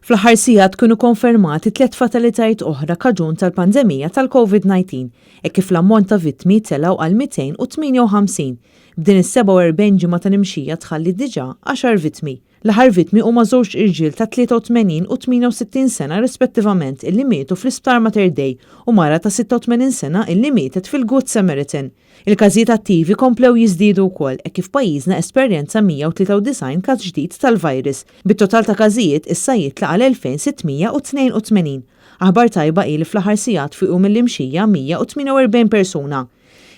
Fl-aħħar sigħat kienu konfermati tliet fatalitajiet oħra kaġun tal-pandemija tal-Covid-19, hekk kif l-ammont ta' vittmi telgħu għal 258, b'din is-47 ġimgħa ta' nimxija tħalli diġà għaxar vittmi. L-aħħar vittmi huma żewġt irġiel ta' 83 u 68 sena rispettivament illi mietu fl-Isptar Mater Dei u mara ta' 86 sena illi mietet fil-Good Samaritan. Il-każijiet attivi komplew jiżdiedu wkoll hekk kif pajjiżna esperjenza 193 każ ġdid tal-virus, bit-total ta' każijiet issa jitla' għal 2,682. Aħbar tajba hi li fl-aħħar sigħat fiequ mill-imxija 148 persuna.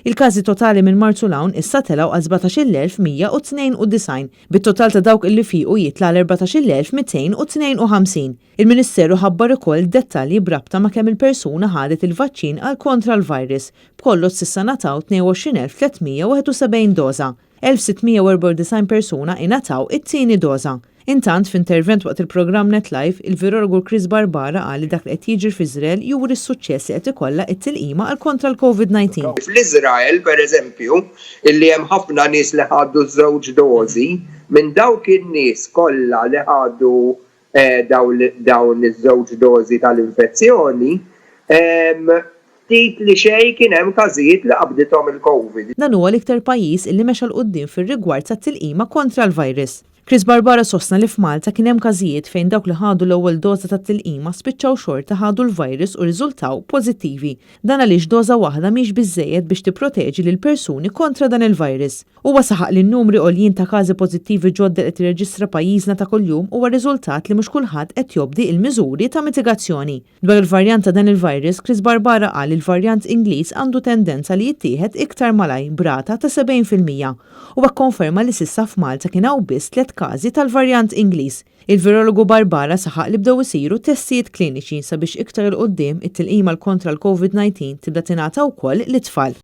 Il-każi totali minn Marzu 'l hawn issa telgħu għal 17,192, bit-total ta' dawk illi fiequ jitla' għal 14,252. Il-Ministeru ħabbar ukoll dettalji b'rabta ma' kemm il-persuna ħadet il-vaċċin għal kontra l-virus, b'kollox s'issa ngħataw 22,371 doża. 1,694 persuna ingħataw it-tieni doża. Intant, f'intervent waqt il-programm Net Live, il-virologu Chris Barbara qal li dak li qed jiġri f'Iżrael juri s-suċċess li qed ikollha t-tilqima għal kontra l-Covid-19. Fl-Iżrael, pereżempju, illi hemm ħafna nies li ħadu ż-żewġ dożi, minn dawk in-nies kollha li ħadu dawn iż-żewġ dożi tal-infezzjoni, ftit li xejn kien hemm każijiet li qabdithom il-Covid. Dan huwa l-iktar pajjiż illi mexa 'l quddiem fir-rigward tat-tilqima kontra l-virus. Chris Barbara sostna li f'Malta kien hemm każijiet fejn dawk li ħadu l-ewwel doża tat-tilqima spiċċaw xorta ħadu l-virus u rriżultaw pożittivi. Dan għaliex doża waħda mhix biżżejjed biex tipproteġi lill-persuni kontra dan il-virus. Huwa saħaq li n-numri għoljin ta' każi pożittivi ġodda li qed jirreġistra pajjiżna ta' kuljum huwa riżultat li mhux kulħadd qed jobdi l-miżuri ta' mitigazzjoni. Dwar il-varjant ta' dan il-virus, Chris Barbara qal li l-varjant Ingliż għandu tendenza li jittieħed iktar malajr b'rata ta' 70%. Huwa kkonferma li s'issa f'Malta kien hawn biss tliet każi tal-varjant Ingliż. Il-virologu Barbara saħaq li bdew isiru testijiet kliniċi sabiex iktar 'il quddiem it-tilqima l kontra l-Covid-19 tibda tingħata wkoll lit-tfal.